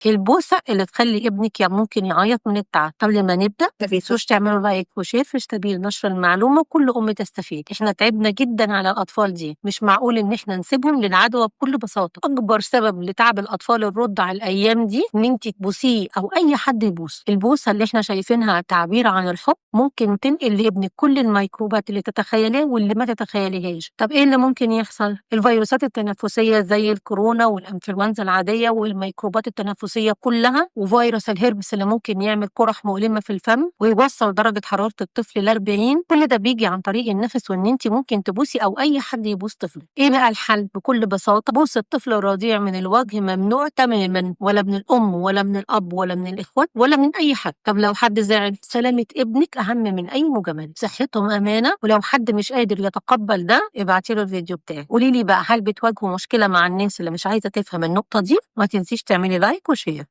البوسة اللي تخلي ابنك ممكن يعيط من التعب. قبل ما نبدأ ما تنسوش تعملوا like و share في سبيل نشر المعلومة وكل أم تستفيد. احنا تعبنا جدا على الأطفال دي، مش معقول إن احنا نسيبهم للعدوى بكل بساطة. أكبر سبب لتعب الأطفال الرضع الأيام دي إن أنت تبوسيه أو أي حد يبوس. البوسة اللي احنا شايفينها تعبير عن الحب ممكن تنقل لابنك كل الميكروبات اللي تتخيليها واللي ما تتخيليهاش. طب إيه اللي ممكن يحصل؟ الفيروسات التنفسية زي الكورونا والإنفلونزا العادية والميكروبات التنفسية كلها، وفيروس الهربس اللي ممكن يعمل قرح مؤلمة في الفم ويوصل درجة حرارة الطفل ل 40. كل ده بيجي عن طريق النفس، وإن أنت ممكن تبوسي أو أي حد يبوس طفلك. إيه بقى الحل؟ بكل بساطة بوس الطفل الرضيع من الوجه ممنوع تماما، ولا من الأم ولا من الأب ولا من الإخوات ولا من أي حد. طب لو حد زعل، سلامة ابنك أهم من أي مجاملة، صحتهم أمانة. ولو حد مش قادر يتقبل ده ابعتي له الفيديو بتاعي. قولي لي بقى، هل بتواجهوا مشكلة مع الناس اللي مش عايزة تفهم النقطة دي؟ ما تنسيش تعملي like و share.